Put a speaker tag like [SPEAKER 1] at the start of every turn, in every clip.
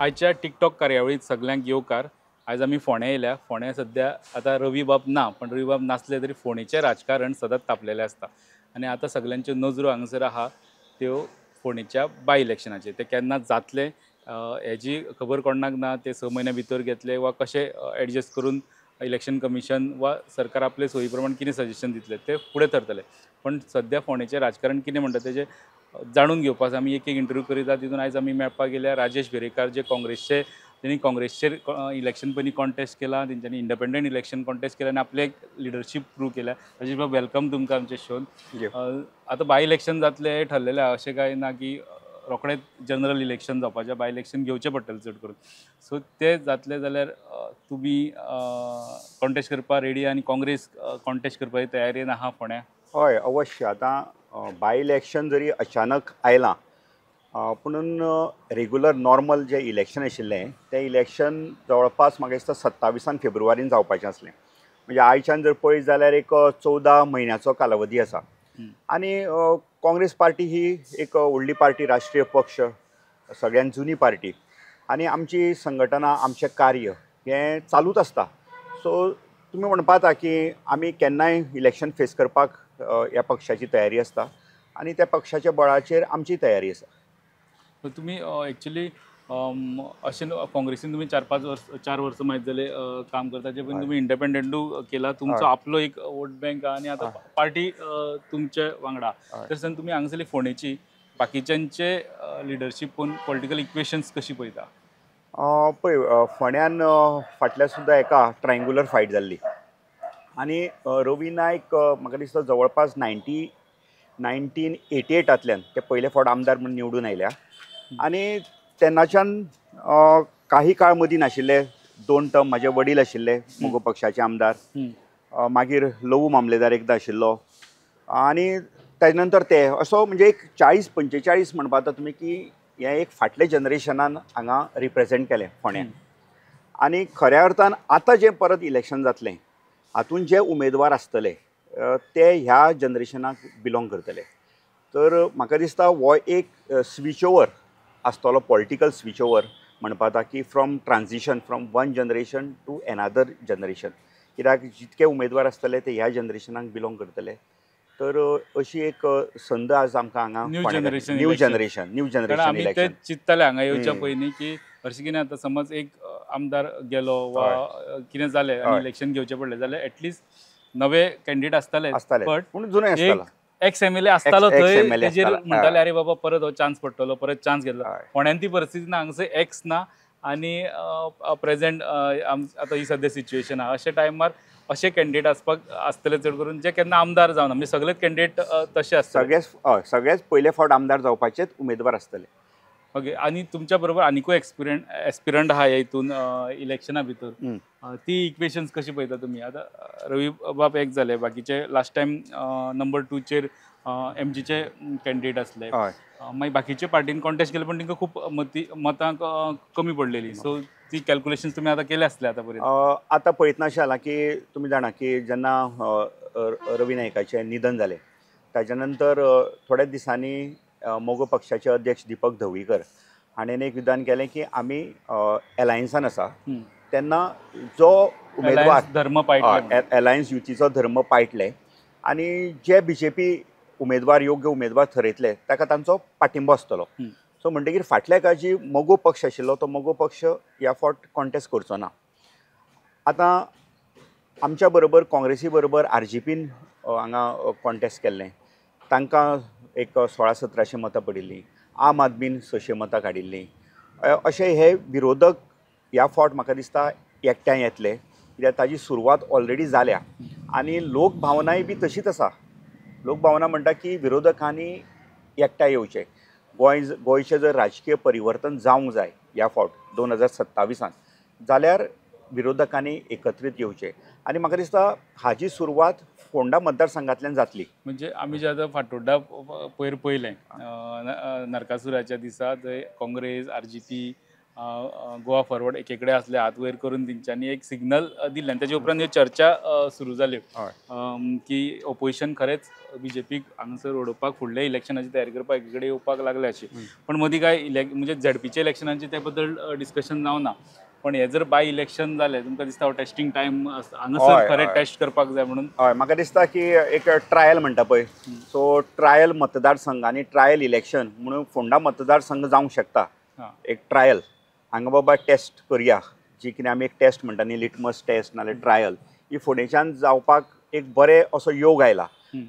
[SPEAKER 1] आयच्या टिकटॉक कार्यावळीत सगल्यांक येवकार. आयज आमी फोंड्या येयल्या. फोंड्या सद्या आतां रवीबाब ना, पण रवीबाब नासले तरी फोंडेचें राजकारण सदांच तापलेलें आसता आनी आतां सगल्यांच्यो नजरो हांगासर आहा त्यो फोंडेच्या बाय इलेक्शनाचेर. ते केन्ना जातले हेजी खबर कोणाक ना. ते 6 म्हयन्या भितर घेतले वा कशें एडजस्ट करून इलेक्शन कमिशन वा सरकार आपले सोयी प्रमाण कितें सजेशन दितले ते फुडें थरतले. पण सद्या फोंडेचें राजकारण कितें म्हणटा तेजें जाणून घेवपाक आमी एक एक इंटरव्यू करीत. तितून आयज आमी मेळपाक गेल्या राजेश वेरेंकार, जे काँग्रेसचे, तेणी काँग्रेसचेर इलेक्शन पयलीं कॉन्टेस्ट केला, तेंच्यांनी इंडिपेंडंट इलेक्शन कॉन्टेस्ट केला आनी आपले एक लिडरशीप प्रूव केल्या. राजेश बाब, welcome तुमकां आमच्या शोन. आतां बाय इलेक्शन जातलें हें ठरलेलें आहा, अशें कांय ना की रोखडेंच जनरल इलेक्शन जावपाचें, बाय इलेक्शन घेवचें पडटलें चड करून. सो तें जातलें जाल्यार तुमी कॉन्टेस्ट करपाक रेडी आनी काँग्रेस कॉन्टेस्ट करपाची तयारेन आहा फोंड्या?
[SPEAKER 2] हय, अवश्य. आतां बाय इलेक्शन जरी अचानक आयलां पुणून रेगुलर नॉर्मल जें इलेक्शन आशिल्लें तें इलेक्शन जवळपास म्हाका दिसता 27 फेब्रुवारीन जावपाचें आसलें. म्हणजे आयच्यान जर पळयत जाल्यार एक 14 म्हयन्याचो कालावधी आसा. आनी काँग्रेस पार्टी ही एक व्हडली पार्टी, राष्ट्रीय पक्ष, सगळ्यान जुनी पार्टी आनी आमची संघटना, आमचें कार्य हें चालूच आसता. सो तुमी म्हणपा की आमी केन्नाय इलेक्शन फेस करपाक ह्या पक्षाची तयारी आसता आनी त्या पक्षाच्या बळाचेर आमची तयारी आसा.
[SPEAKER 1] तुमी एक्चुली अशें काँग्रेसीन तुमी 4-5 वर्स, 4 वर्सां मायत जाले काम करता, जे पण तुमी इंडिपेंडंटूय केला, तुमचो आपलो एक वोट बँक आनी आतां पार्टी तुमचे वांगडा. तशें तुमी हांगासरली फोंडेची बाकीच्यांचे लिडरशीप पळोवन पॉलिटिकल इक्वेशन्स कशी पळयता?
[SPEAKER 2] पळय, फोंड्यान फाटल्या सुद्दां एका ट्रायंगुलर फायट जाल्ली आनी रवी नायक म्हाका दिसता जवळपास 1988तांतल्यान ते पयले फावट आमदार म्हूण निवडून आयल्या आनी तेन्नाच्यान काही काळ मदीं नाशिल्ले. 2 टर्म म्हाजे वडील आशिल्ले मगो पक्षाचे आमदार, मागीर लवू मामलेदार एकदां आशिल्लो आनी तेजे नंतर ते असो म्हणजे एक 40-45 म्हणपा आतां तुमी की हें एक फाटले जनरेशनान हांगा रिप्रेजेंट केलें फोंड्यान. आनी खऱ्या अर्थान आतां जें परत इलेक्शन जातलें हातून जे उमेदवार आसतले ते ह्या जनरेशनाक बिलोंग करतले. तर म्हाका दिसता हो एक स्विच ओवर आसतलो, पॉलिटिकल स्विच ओवर म्हणपा की from transition from one generation to another generation. कित्याक जितके उमेदवार आसतले ते ह्या जनरेशनाक बिलोंग करतले. तर अशी एक संद आज आमकां हांगा
[SPEAKER 1] न्यू जनरेशन
[SPEAKER 2] न्यू जनरेशन
[SPEAKER 1] आमी ते चिंतताले हांगा येवच्या पयलीं की हरशीं कितें आतां समज एक आमदार गेलो वा कितें जालें आनी इलेक्शन घेवचें पडलें जाल्यार एटलिस्ट नवे कॅन्डिडेट आसताले, बट
[SPEAKER 2] पूण जुने आसताले,
[SPEAKER 1] एक्स एम एल ए आसतालो थंय, तेजेर म्हणटाले अरे बाबा परत हो चान्स पडटलो, परत चान्स घेतलो. फोंड्यान ती परिस्थिती ना, हांगासर एक्स ना आनी प्रेजेंट आतां ही सद्या सिच्युएशन आहा. अशे टायमार अशे कॅन्डिडेट आसपाक आसतले चड करून जे केन्ना आमदार जावना, म्हणजे सगळेच कॅन्डिडेट तशे आसतले,
[SPEAKER 2] सगळेच पयले फावट आमदार जावपाचेच उमेदवार आसतले.
[SPEAKER 1] ओके, आनी तुमच्या बरोबर आनिकूय एस्पिरंट आहा हितून इलेक्शना भितर, ती इक्वेशन्स कशी पळयता तुमी? आतां रवी बाब एक जाले, बाकीचे लास्ट टायम नंबर 2चेर एमजीचे कॅन्डिडेट आसले, मागीर बाकीचे पार्टीन कॉन्टेस्ट केले पण तांकां खूब मतां कमी पडलेली. सो ती कॅल्कुलेशन्स तुमी आतां केले आसले आतां पर्यंत?
[SPEAKER 2] आतां पळयतना अशें जालां की तुमी जाणा की जेन्ना रवी नायकाचें निधन जालें ताच्या नंतर थोड्याच दिसांनी मगो पक्षाचे अध्यक्ष दीपक धवळीकर हाणें एक विधान केलें की आमी एलायन्सान आसा. तेन्ना जो उमेदवार
[SPEAKER 1] धर्म पाळटले,
[SPEAKER 2] एलायन्स युतीचो धर्म पाळटले आनी जे बीजेपी उमेदवार योग्य उमेदवार थरयतले ताका तांचो पाठिंबो आसतलो. सो म्हणटकीर फाटल्या एका जी मगो पक्ष आशिल्लो तो मगो पक्ष ह्या फावट कॉन्टेस्ट करचो ना. आतां आमच्या बरोबर काँग्रेसी बरोबर आरजीपीन हांगा कॉन्टेस्ट केल्लें, तांकां एक 1600-1700 मतां पडिल्लीं, आम आदमीन 600 मतां काडिल्लीं. अशे हे विरोधक ह्या फावट म्हाका दिसता एकठांय येतले, कित्याक ताजी सुरवात ऑलरेडी जाल्या आनी लोकभावनाय बी तशीच आसा. लोकभावना म्हणटा की विरोधकांनी एकठांय येवचें, गोंयचें जर राजकीय परिवर्तन जावंक जाय ह्या फावट 2027 जाल्यार विरोधकांनी एकत्रीत येवचें आनी म्हाका दिसता हाजी सुरवात फोंडा मतदारसंघांतल्यान जातली.
[SPEAKER 1] म्हणजे आमी जे आतां फातोड्डा पयर पळयलें नरकासुराच्या दिसा, थंय काँग्रेस, आरजीपी, गोवा फॉरवर्ड एकेकडे आसले हात वयर करून तेंच्यांनी एक सिग्नल दिल्लें आनी तेजे उपरांत ह्यो चर्चा सुरू जाल्यो की ओपोजिशन खरेंच बीजेपीक हांगासर उडोवपाक फुडल्या इलेक्शनाची तयारी करपाक एकेकडे येवपाक लागले अशी. पण मदीं काय म्हणजे झेडपीच्या इलेक्शनाचे ते बद्दल डिस्कशन जावना, पण हे जर बाय इलेक्शन जालें तुमकां दिसता टेस्टिंग टायम हांगासर खरें टेस्ट करपाक जाय म्हणून?
[SPEAKER 2] हय, म्हाका दिसता की एक ट्रायल म्हणटा पळय, सो ट्रायल मतदारसंघ आनी ट्रायल इलेक्शन म्हणून फोंडा मतदारसंघ जावंक शकता. एक ट्रायल हांगा बाबा टेस्ट करया, जी कितें आमी एक टेस्ट म्हणटा न्ही, लिटमस टेस्ट नाल्यार ट्रायल, ही फोंडेच्यान जावपाक एक बरें असो योग आयला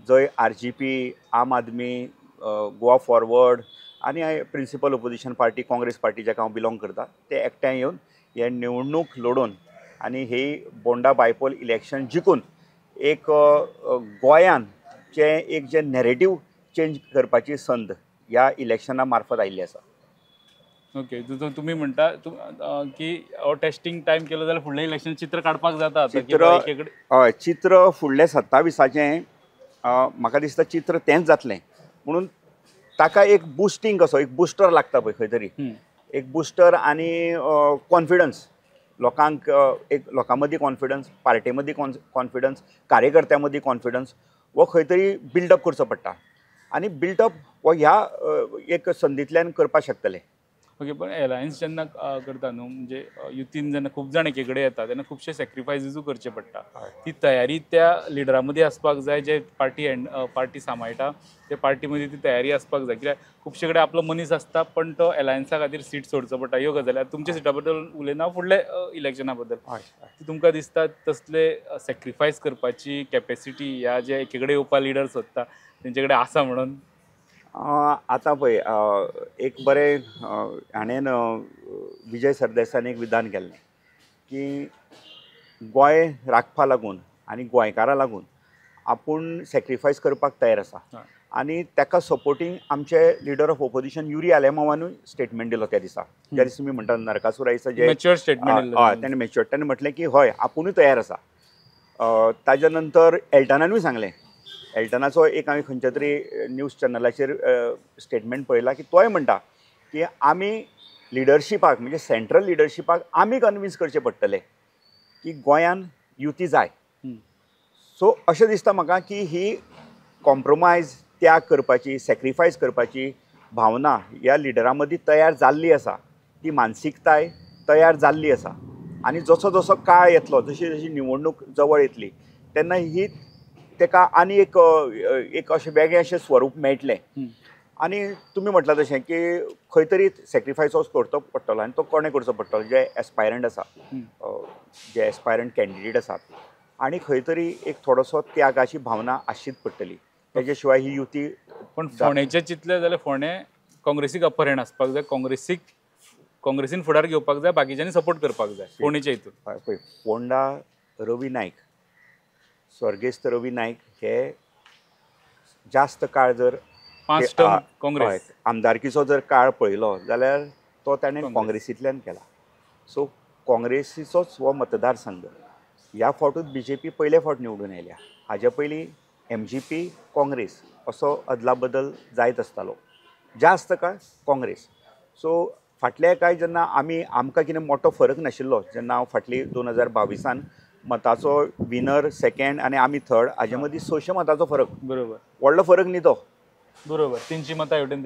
[SPEAKER 2] जंय RGP, आम आदमी, गोवा फॉरवर्ड आनी principal opposition party Congress party जाका हांव बिलोंग करता ते एकठांय येवन हे निवडणूक लडोवन आनी ही बोंडा बायपोल इलेक्शन जिखून एक गोंयान जें एक जें नॅरेटीव चेंज करपाची संद ह्या इलेक्शना मार्फत आयिल्ली आसा.
[SPEAKER 1] ओके, तुमी म्हणटा की हो टेस्टिंग टायम केलो जाल्यार फुडलें इलेक्शन चित्र काडपाक जाता.
[SPEAKER 2] चित्र हय, चित्र फुडलें 27 म्हाका दिसता चित्र तेंच जातलें, म्हणून ताका एक बुस्टींग कसो एक बुस्टर लागता पळय खंय तरी, एक बुस्टर आनी कॉन्फिडन्स लोकांक, एक लोकां मदीं कॉन्फिडन्स, पार्टी मदीं कॉन्फिडन्स, कार्यकर्त्यां मदीं कॉन्फिडन्स हो खंय तरी बिल्डअप करचो पडटा आनी बिल्डअप हो ह्या एक संदींतल्यान करपाक शकतले.
[SPEAKER 1] ओके, पण एलायन्स जेन्ना करता न्हू म्हणजे युतीन जेन्ना खूब जाण एके कडेन येता तेन्ना खुबशे सॅक्रिफायसीसूय करचे पडटा. ती तयारी त्या लिडरा मदीं आसपाक जाय, जे पार्टी पार्टी सांबाळटा ते पार्टी मदीं ती तयारी आसपाक जाय, कित्याक खुबशे कडेन आपलो मनीस आसता पण तो एलायन्सा खातीर सीट सोडचो पडटा. ह्यो गजाली आतां तुमच्या सिटा बद्दल उलयना, फुडल्या इलेक्शना बद्दल तुमकां दिसता तसले सॅक्रिफायस करपाची कॅपेसिटी ह्या जे एके कडेन येवपा लिडर सोदता तेंचे कडेन आसा म्हणून?
[SPEAKER 2] आतां पळय एक बरें हाणें विजय सरदेसायान एक विधान केल्लें की गोंय राखपा लागून आनी गोंयकारां लागून आपूण सॅक्रिफायस करपाक तयार आसा आनी ताका सपोर्टींग आमचे लिडर ऑफ ओपोजिशन युरी आलेमावानूय स्टेटमेंट दिलो त्या दिसा, ज्या दिसा तुमी म्हणटा नरकासूर आयसा जे
[SPEAKER 1] मॅच्युअर स्टेटमेंट,
[SPEAKER 2] हय ताणें मॅच्युअर, ताणें म्हटलें की हय आपुणूय तयार आसा. ताज्या नंतर एल्टनानूय सांगलें, एल्टनाचो एक हांवें खंयच्या तरी न्यूज चॅनलाचेर स्टेटमेंट पळयला की तोय म्हणटा की आमी लिडरशिपाक म्हणजे सेंट्रल लिडरशिपाक आमी कन्विन्स करचें पडटलें की गोंयान युती जाय. सो अशें दिसता म्हाका की ही कॉम्प्रोमायज, त्याग करपाची, सॅक्रिफायस करपाची भावना ह्या लिडरां मदीं तयार जाल्ली आसा, ती मानसिकताय तयार जाल्ली आसा आनी जसो जसो काळ येतलो, जशी जशी निवडणूक जवळ येतली तेन्ना ही तेका आनी एक एक अशें वेगळें अशें स्वरूप मेळटलें. आनी तुमी म्हटलां तशें की खंय तरी सॅक्रिफायस हो करचो पडटलो आनी तो कोणें करचो पडटलो, जे एस्पायरंट आसा, जे एस्पायरंट कॅन्डिडेट आसात, आनी खंय तरी एक थोडोसो त्यागाची भावना आसचीच पडटली, तेजे शिवाय ही युती.
[SPEAKER 1] पण फोंडेचें चिंतलें जाल्यार फोंडें काँग्रेसीक अपर हँड आसपाक जाय, काँग्रेसीन फुडार घेवपाक जाय, बाकीच्यांनी सपोर्ट करपाक जाय फोंडेच्या हितून.
[SPEAKER 2] पळय फोंडा रवी नायक, स्वर्गेस्त रवी नायक हे जास्त काळ जर
[SPEAKER 1] 5 टर्म काँग्रेस
[SPEAKER 2] आमदारकीचो जर काळ पळयलो जाल्यार तो ताणें काँग्रेसींतल्यान केला. सो काँग्रेसीचोच हो मतदारसंघ. ह्या फावटूच बीजेपी पयले फावट निवडून आयल्या, हाज्या पयलीं MGP Congress असो अदला बदल जायत आसतालो, जास्त काळ काँग्रेस. सो फाटल्या काय जेन्ना आमी आमकां कितें मोटो फरक नाशिल्लो, जेन्ना हांव फाटली 2022 मताचो विनर सेकंड आनी आमी थर्ड, हाजे मदीं 600 मताचो फरक,
[SPEAKER 1] बरोबर,
[SPEAKER 2] व्हडलो फरक न्ही तो,
[SPEAKER 1] बरोबर, 300 मतां हेवटेन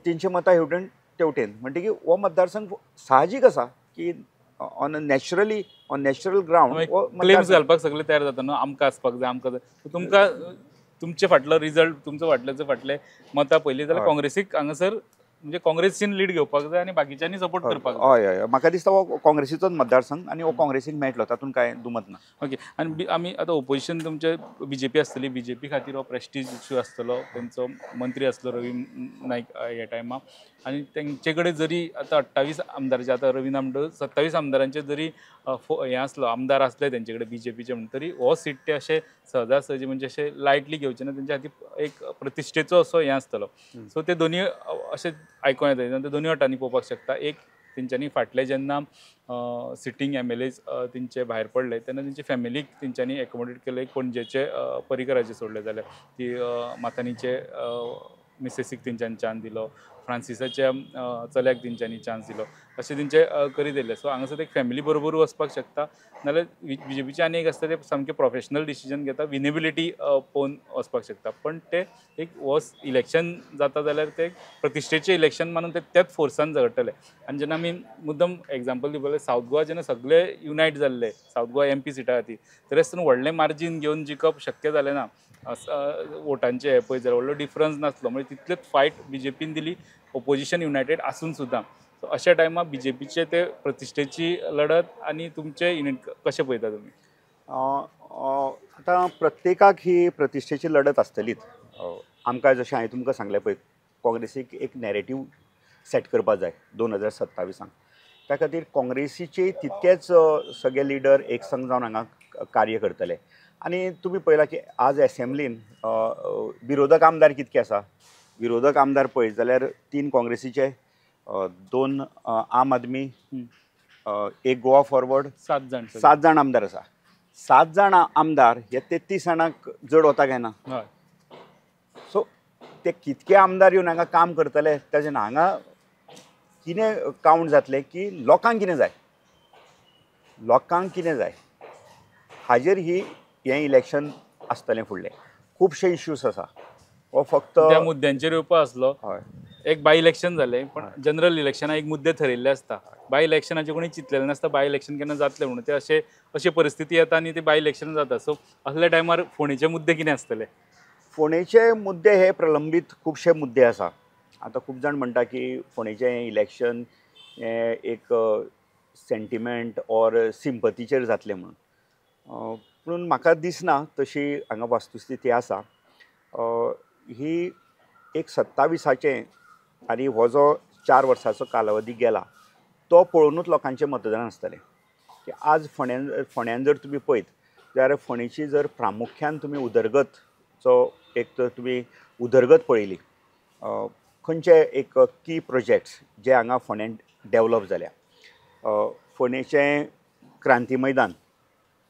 [SPEAKER 2] 300 मतां हेवटेन तेवटेन, म्हणटकीर हो मतदारसंघ साहजीक आसा की on naturally on natural ground
[SPEAKER 1] claims घालपाक सगळे तयार जाता न्हू, आमकां आसपाक जाय, आमकां जाय. तुमकां तुमचे फाटलो रिजल्ट, तुमचो फाटल्याचो फाटले मतां पयलीं जाल्यार काँग्रेसीक हांगासर म्हणजे काँग्रेसीन लीड घेवपाक जाय आनी बाकीच्यांनी सपोर्ट करपाक जाय.
[SPEAKER 2] हय हय, म्हाका दिसता हो काँग्रेसीचोच मतदारसंघ आनी हो काँग्रेसीक मेळटलो, तातूंत कांय दुमत ना.
[SPEAKER 1] ओके, आनी आमी आतां ओपोजिशन तुमचे बीजेपी आसतली, बीजेपी खातीर हो प्रेस्टीज इश्यू आसतलो, तेंचो मंत्री आसलो रवी नायक ह्या टायमा, आनी तेंचे कडेन जरी आतां 28 आमदाराचे, आतां रवी नामदेव 27 आमदारांचे जरी हें आसलो, आमदार आसले तेंचे कडेन बीजेपीचे, म्हण तरी हो सीट ते अशे सहजा सहजी म्हणजे अशे लायटली घेवचे ना, तेंच्या खातीर एक प्रतिश्ठेचो असो हें आसतलो. सो ते दोनूय अशे आयकोन येता, ते दोनूय वटांनी पळोवपाक शकता. एक तेंच्यांनी फाटले जेन्ना सिटींग MLAs तेंचे भायर पडले तेन्ना तेंचे फॅमिलीक तेंच्यांनी एकोमोडेट केले, पणजेचे परिकराचे सोडले जाल्यार ती माथानीचे मिसेसीक तेंच्यांनी चान्स दिलो, फ्रांसिसाच्या चल्याक तेंच्यांनी चान्स दिलो, अशें तेंचे करीत येयले. सो हांगासर एक फॅमिली बरोबर वचपाक शकता, नाल्यार बीजेपीचे आनी एक आसता ते सामकें प्रोफेशनल डिसिजन घेता, विनेबिलिटी पळोवन वचपाक शकता. पण ते एक हो इलेक्शन जाता जाल्यार ते प्रतिश्ठेचें इलेक्शन मानून ते त्याच फोर्सान झगडटले. आनी जेन्ना आमी मुद्दम एग्जाम्पल दिवपाक जाल्यार सावथ गोवा जेन्ना सगळे युनायट जाल्ले सावथ गोवा एमपी सिटा खातीर, तरी आसतना व्हडलें मार्जीन घेवन जिखप शक्य जालें ना. वोटांचे हे पळयत जाल्यार व्हडलो डिफरन्स नासलो, म्हणजे तितलेच फायट बीजेपीन दिली ओपोजिशन युनायटेड आसून सुद्दां. सो अशा टायमार बीजेपीचे ते प्रतिश्ठेची लढत आनी तुमचे युनिट कशें पळयता तुमी?
[SPEAKER 2] आतां प्रत्येकाक ही प्रतिश्ठेची लढत आसतलीच. आमकां जशें हांवें तुमकां सांगलें पळय, काँग्रेसीक एक नॅरेटीव सेट करपाक जाय 2027. त्या खातीर काँग्रेसीचे तितकेच सगळे लिडर एकसंघ जावन हांगा कार्य करतले. आनी तुमी पळयलां की आज एसेंब्लीन विरोधक आमदार कितके आसा. विरोधक आमदार पळयत जाल्यार 3 काँग्रेसीचे, 2 आम आदमी, 1 गोवा फॉरवर्ड, 7 जाण आमदार आसा. 7 जाण आमदार हे 33 जाणांक जड वता काय ना? सो ते कितके आमदार येवन हांगा काम करतले ताजें ना. हांगा कितें कावंट जातलें की लोकांक कितें जाय, लोकांक कितें जाय हाजेर ही हें इलेक्शन आसतलें. फुडलें खुबशे इश्यूज आसा, हो फक्त
[SPEAKER 1] त्या मुद्द्यांचेर येवपा आसलो. एक बाय इलेक्शन जालें, पण जनरल इलेक्शनाक एक मुद्दे थरयल्ले आसता, बाय इलेक्शनाचे कोणी चिंतलेलें नासता बाय इलेक्शन केन्ना जातलें म्हणून. ते अशे अशी परिस्थिती येता आनी ते बाय इलेक्शन जाता. सो असल्या टायमार फोंडेचे मुद्दे कितें आसतले?
[SPEAKER 2] फोंडेचे मुद्दे हे प्रलंबीत खुबशे मुद्दे आसा. आतां खूब जाण म्हणटा की फोंडेचें हें इलेक्शन हें एक सेंटिमेंट ऑर सिंपतीचेर जातलें म्हणून, पूण म्हाका दिसना तशी हांगा वस्तुस्थिती आसा. ही एक 27 आनी हो जो 4 वर्सांचो कालावधी गेला तो पळोवनूच लोकांचें मतदान आसतलें. की आज फोंड्यान जर तुमी पळयत जाल्यार फोंडेची जर प्रामुख्यान तुमी उदरगतचो एक तर तुमी उदरगत पळयली, खंयचे एक की प्रोजेक्ट्स जे हांगा फोंड्यान डेवलप जाल्या, फोंडेचें क्रांती मैदान,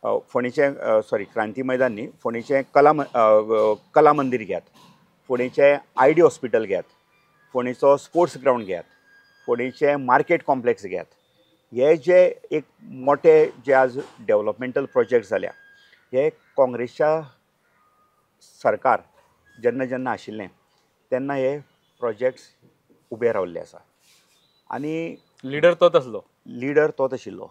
[SPEAKER 2] फोंडेचें सॉरी क्रांती मैदान न्ही, फोंडेचें कला मंदीर घेयात, फोंडेचें I D hospital घेयात, फोंडेचो स्पोर्ट्स ग्रावंड घेयात, फोंडेचें मार्केट कॉम्प्लेक्स घेयात, हे जे एक मोठे जे आज डेवलपमेंटल प्रोजेक्ट जाल्या हे काँग्रेसच्या सरकार जेन्ना जेन्ना आशिल्लें तेन्ना हे प्रोजेक्ट्स उबे रावल्ले आसा. आनी
[SPEAKER 1] लिडर तोच आसलो,
[SPEAKER 2] लिडर तोच आशिल्लो,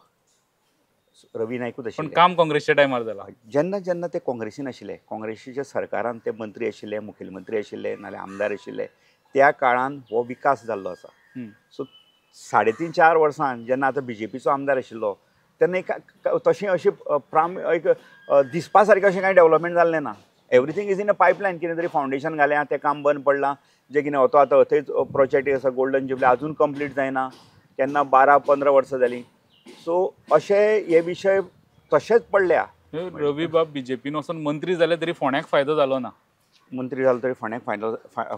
[SPEAKER 2] रवी नायकूच आशिल्ले.
[SPEAKER 1] पण काम काँग्रेसच्या टायमार जाला.
[SPEAKER 2] जेन्ना जेन्ना ते काँग्रेसीन आशिल्ले, काँग्रेसीच्या सरकारान ते मंत्री आशिल्ले, मुखेलमंत्री आशिल्ले, नाल्यार आमदार आशिल्ले, त्या काळान हो विकास जाल्लो आसा. सो 3.5-4 वर्सां जेन्ना आतां बीजेपीचो आमदार आशिल्लो तेन्ना एक तशें अशें एक दिसपा सारकें अशें कांय डेवलपमेंट जाल्लें ना. Everything is in a pipeline. कितें तरी फावंडेशन घालें, तें काम बंद पडलां, जें कितें होतो आतां थंयच प्रोजेक्ट आसा गोल्डन जुबली आजून कंप्लीट जायना, केन्ना 12-15 वर्सां जालीं. सो अशे हे विशय तशेंच पडल्या.
[SPEAKER 1] रवी बाब बीजेपीन वचून मंत्री जाले तरी फोंड्याक फायदो जालो ना,
[SPEAKER 2] मंत्री जालो तरी फोंड्याक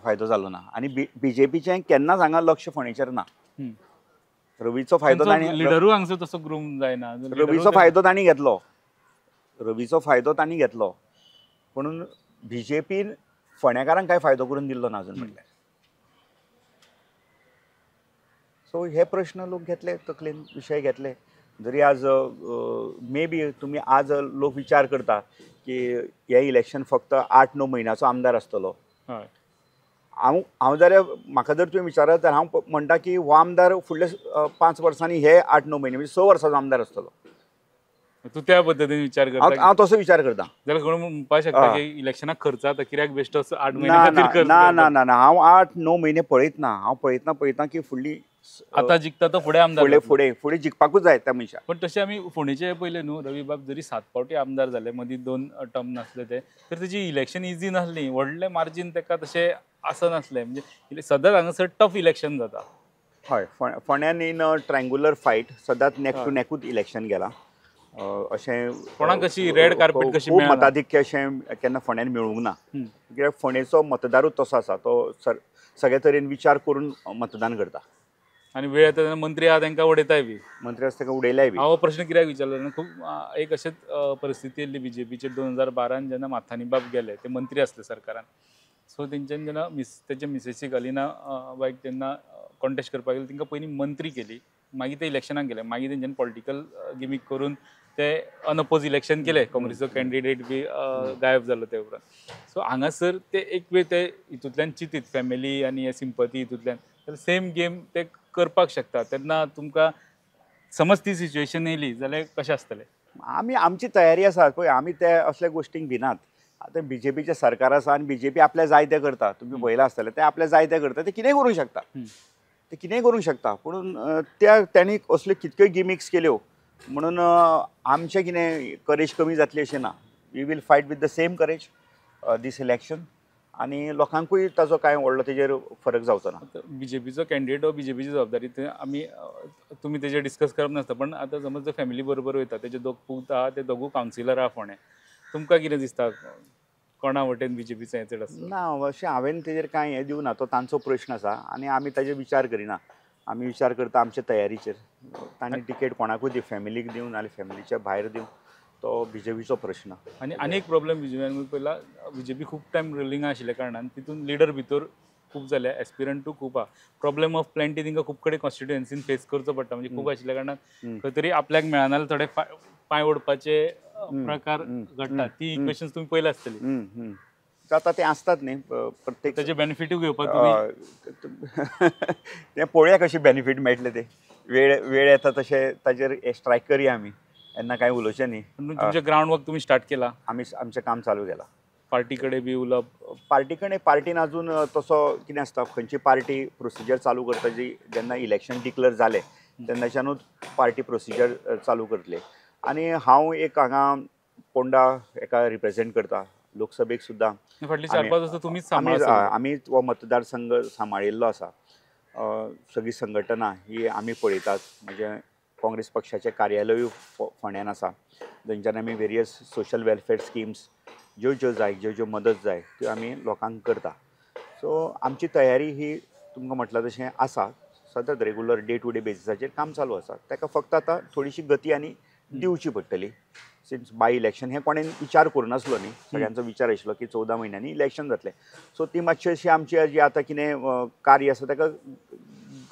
[SPEAKER 2] फायदो जालो ना. आनी बीजेपीचें केन्नाच हांगा लक्ष फोंडेचेर ना. रवीचो फायदो तांणी,
[SPEAKER 1] लिडरूय हांगसर तसो ग्रूम जायना,
[SPEAKER 2] रवीचो फायदो तांणी घेतलो, रवीचो फायदो तांणी घेतलो, पूण बीजेपीन फोंडेकारांक कांय फायदो करून दिल्लो ना अजून म्हणल्यार. सो हे प्रश्न लोक घेतले तकलेन, विशय घेतले. जरी आज मे बी तुमी आज लोक विचार करता की हे इलेक्शन फक्त 8-9 म्हयन्याचो आमदार आसतलो. हांव हांव जाल्यार म्हाका जर तुमी विचारत जाल्यार हांव म्हणटा की हो आमदार फुडले 5 वर्सांनी हे 8-9 म्हयने म्हणजे 6 वर्सांचो आमदार आसतलो.
[SPEAKER 1] तूं त्या पद्दतीन विचार करता?
[SPEAKER 2] हांव तसो विचार करता.
[SPEAKER 1] जाल्यार कोण म्हणपाक शकता की इलेक्शनाक खर्च जाता कित्याक बेश्टो 8 म्हयने खातीर खर्च?
[SPEAKER 2] ना ना ना ना, हांव 8-9 म्हयने पळयत ना. हांव पळयतना की फुडली
[SPEAKER 1] आतां जिखता तो फुडें आमदार,
[SPEAKER 2] फुडें फुडें फुडें जिखपाकूच जाय त्या मनशाक.
[SPEAKER 1] पण तशें आमी फोंडेचे पयलें न्हू, रवी बाब जरी 7 फावटी आमदार जाले, मदीं 2 टर्म नासले ते, तर तेजी इलेक्शन इजी नासली, व्हडलें मार्जीन ताका तशें आसनासलें, म्हणजे सदांच हांगासर टफ इलेक्शन जाता.
[SPEAKER 2] हय, फोंड्यान इन अ ट्रायंगुलर फायट सदांच नेक टू नेकूच इलेक्शन गेलां. अशें
[SPEAKER 1] कोणाक कशी रेड कार्पेट कशी
[SPEAKER 2] खूब मताधिक्य अशें केन्ना फोंड्यान मेळूंक ना, कित्याक फोंडेचो मतदारूच तसो आसा, तो सगळे तरेन विचार करून मतदान करता.
[SPEAKER 1] आनी वेळ येता तेन्ना मंत्री आहा तांकां उडयताय बी,
[SPEAKER 2] मंत्री आसा तांकां उडयल्याय बी.
[SPEAKER 1] हांव हो प्रश्न कित्याक विचारलो, खूब एक अशेंच परिस्थिती येयल्ली बीजेपीचेर 2012 जेन्ना माथानी बाब गेले, ते मंत्री आसले सरकारान. सो तेंच्यानी जेन्ना तेच्या मिसेसीक अलिना बायक जेन्ना कॉन्टेस्ट करपाक गेले तांकां पयलीं मंत्री केली, मागीर ते इलेक्शनाक गेले, मागीर तेंच्यांनी पॉलिटिकल गिमीक करून ते अनअपोज इलेक्शन केले, काँग्रेसीचो कॅन्डिडेट बी गायब जालो ते उपरांत. सो हांगासर ते एक वेळ ते हितूंतल्यान चिंतीत फॅमिली आनी हे सिंपती हितूंतल्यान जाल्यार सेम गेम ते करपाक शकता. तेन्ना तुमकां समज ती सिच्युएशन येयली जाल्यार कशें आसतलें?
[SPEAKER 2] आमी आमची तयारी आसा पळय, आमी ते असल्या गोश्टींक भिनात. आतां बी जे पीचें सरकार आसा आनी बी जे पी आपल्या जाय तें करता, तुमी पळयलां आसतलें, ते आपल्या जाय तें करता, ते कितेंय करूंक शकता, ते कितेंय करूंक शकता. पूण त्या तांणी असल्यो कितक्योय गिमिक्स केल्यो म्हणून आमचें कितें करेज कमी जातली अशें ना. We will fight with the same courage this election आनी लोकांकूय ताजो कांय व्हडलो तेजेर फरक जावचो ना.
[SPEAKER 1] बी जे पीचो कॅन्डिडेट हो बी जे पीची जबाबदारी, ते आमी तुमी तेजेर डिस्कस करप नासता. पण आतां समज जर फॅमिली बरोबर वयता, तेजे दोग पूत आहा, ते दोगूय कावन्सिलर आहा फोंड्या, तुमकां कितें दिसता कोणा वटेन बी जे पीचें हें चड आसता?
[SPEAKER 2] ना, अशें हांवें तेजेर कांय हें दिवना, तो तांचो प्रश्न आसा आनी आमी ताजेर विचार करिना. आमी विचार करता आमच्या तयारीचेर. तांणी तिकेट कोणाकूय दिवं, फॅमिलीक दिवं नाल्यार फॅमिलीच्या भायर दिवं, तो बी जे पीचो प्रश्न.
[SPEAKER 1] आनी आनी एक प्रॉब्लम बी जे पी पयला, बी जे पी खूब टायम रुलिंग आशिल्ल्या कारणान तितून लिडर भितर खूब जाल्या, एस्पिरंटूय खूब आहा, प्रॉब्लम ऑफ प्लेंटी तांकां खूब कडेन कॉन्स्टिट्युएन्सीन फेस करचो पडटा, म्हणजे खूब आशिल्ल्या कारणान खंय तरी आपल्याक मेळना जाल्यार थोडे पांय ओडपाचे प्रकार घडटा. ती इक्वेशन्स तुमी पयल्या आसतली.
[SPEAKER 2] जाता तें आसतात न्ही प्रत्येक,
[SPEAKER 1] ताचे बेनिफिटूय घेवपाक तुमी
[SPEAKER 2] तें पळोवया कशें बेनिफीट मेळटलें ते, वेळ वेळ येता तशें ताजेर स्ट्रायक करया आमी, तेन्ना कांय उलोवचें न्ही.
[SPEAKER 1] तुमचें ग्रावंड वर्क तुमी स्टार्ट केला?
[SPEAKER 2] आमी आमचें काम चालू केलां.
[SPEAKER 1] पार्टी कडेन बी उलोवप?
[SPEAKER 2] पार्टी कडेन, पार्टीन अजून तसो कितें आसता, खंयची पार्टी प्रोसिजर चालू करता, जी जेन्ना इलेक्शन डिक्लेर जालें तेन्नाच्यानूच पार्टी प्रोसिजर चालू करतले. आनी हांव एक हांगा पोंडा एका रिप्रेजेंट करता लोकसभेक सुद्दां.
[SPEAKER 1] फाटलीं 4-5 वर्सां तुमीच
[SPEAKER 2] आमी हो मतदारसंघ सांबाळिल्लो आसा. सगळी संघटना ही आमी पळयतात, म्हणजे काँग्रेस पक्षाचें कार्यालयूय फोंड्यान आसा, थंयच्यान आमी वेरियस सोशल वेलफेअर स्किम्स ज्यो ज्यो जाय, ज्यो ज्यो मदत जाय त्यो आमी लोकांक करता. सो आमची तयारी ही तुमकां म्हटलां तशें आसा, सतत रेगुलर डे टू डे बेजिसाचेर काम चालू आसा. ताका फक्त आतां थोडीशी गती आनी दिवची पडटली, सिन्स बाय इलेक्शन हें कोणें विचार करूं नासलो न्ही, सगळ्यांचो विचार आशिल्लो की 14 म्हयन्यांनी इलेक्शन जातलें. सो ती मातशी अशी आमची जी आतां कितें कार्य आसा ताका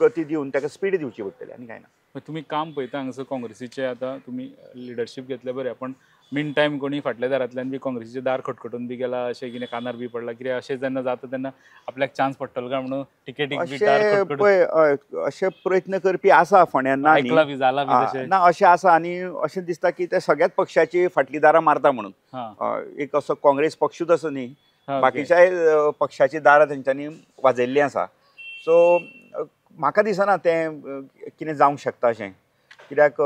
[SPEAKER 2] गती दिवन ताका स्पीड दिवची पडटली आनी कांय ना.
[SPEAKER 1] तुमी काम पळयता हांगासर काँग्रेसीचें, आतां तुमी लिडरशीप घेतलें बरें, पण मीन टायम कोणी फाटल्या दारांतल्यान बी काँग्रेसीचें दार खटखटून बी गेला अशें कितें कानार बी पडलां कितें अशें जेन्ना जाता तेन्ना आपल्याक चान्स पडटलो काय म्हणून तिकेटीक बी दार खटखटून
[SPEAKER 2] पळय अशे प्रयत्न करपी आसा फोंड्यान, ना
[SPEAKER 1] आयकलां बी जालां बी तशें
[SPEAKER 2] ना अशें आसा. आनी अशें दिसता की ते सगळ्याच पक्षाची फाटलीं दारां मारता म्हणून, एक असो काँग्रेस पक्षूच असो न्ही, बाकीच्याय पक्षाची दारां तेंच्यांनी वाजयल्लीं आसा. सो म्हाका दिसना तें कितें जावंक शकता अशें, कित्याक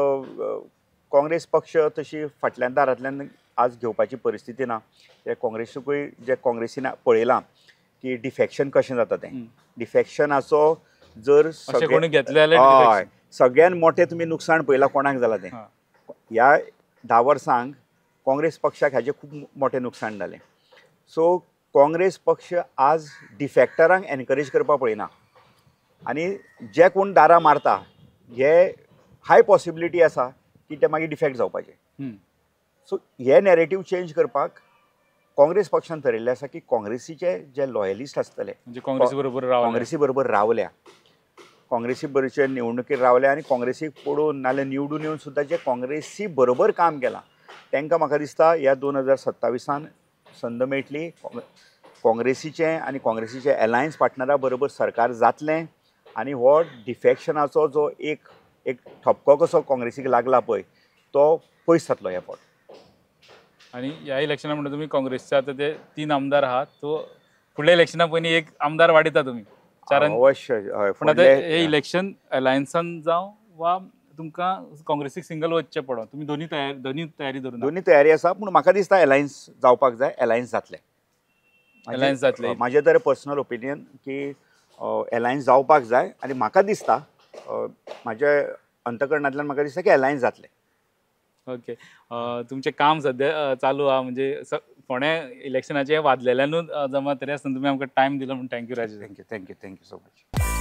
[SPEAKER 2] काँग्रेस पक्ष तशी फाटल्यान दारांतल्यान आज घेवपाची परिस्थिती ना. ते काँग्रेसीकूय जे काँग्रेसीन पळयलां की डिफेक्शन कशें जाता तें, डिफेक्शनाचो जर हय सगळ्यान मोठें तुमी नुकसाण पळयलां कोणाक जालां तें, ह्या 10 वर्सांक काँग्रेस पक्षाक हाजें खूब मोठें नुकसाण जालें. सो काँग्रेस पक्ष आज डिफेक्टरांक एनकरेज करपाक पळयना आनी जे कोण दारां मारता हे हाय पॉसिबिलिटी आसा की ते मागीर डिफेक्ट जावपाचे. सो हे नॅरेटीव चेंज करपाक काँग्रेस पक्षान थरयल्लें आसा की काँग्रेसीचे जे लॉयलिस्ट आसतले,
[SPEAKER 1] म्हणजे काँग्रेसी बरोबर रावल्या,
[SPEAKER 2] काँग्रेसी बरोबर निवडणुकीर रावल्या आनी काँग्रेसीक पडून नाल्यार निवडून येवन सुद्दां जे काँग्रेसी बरोबर काम केलां तांकां म्हाका दिसता ह्या 2027 संद मेळटली. काँग्रेसीचें आनी काँग्रेसीचे एलायन्स पार्टनरा बरोबर सरकार जातलें आनी हो डिफेक्शनाचो जो एक एक ठपको कसो काँग्रेसीक लागला पळय तो पयस जातलो ह्या फावट.
[SPEAKER 1] आनी ह्या इलेक्शना म्हणटा तुमी काँग्रेसचे आतां ते 3 आमदार आहात, तो फुडल्या इलेक्शना पयलीं एक आमदार वाडयता तुमी 4.
[SPEAKER 2] अवश्य.
[SPEAKER 1] पूण आतां हे इलेक्शन अलायन्सान जावं वा तुमकां काँग्रेसीक सिंगल वचचें पडो, तुमी दोनी तयारी धरून?
[SPEAKER 2] दोनी तयारी आसा, पूण म्हाका दिसता अलायन्स जावपाक जाय, अलायन्स जातलें,
[SPEAKER 1] अलायन्स जातलें.
[SPEAKER 2] म्हाजें तर पर्सनल ओपिनियन की अलायन्स जावपाक जाय आनी म्हाका दिसता म्हाज्या अंतकरणांतल्यान म्हाका दिसता की अलायन्स जातलें.
[SPEAKER 1] ओके, तुमचें काम सद्या चालू आहा, म्हणजे फोंड्या इलेक्शनाचें वाजलेल्यानूच जमा तरी आसतना तुमी आमकां टायम दिलो म्हूण thank you Rajesh.
[SPEAKER 2] Thank you, thank you, thank you so much.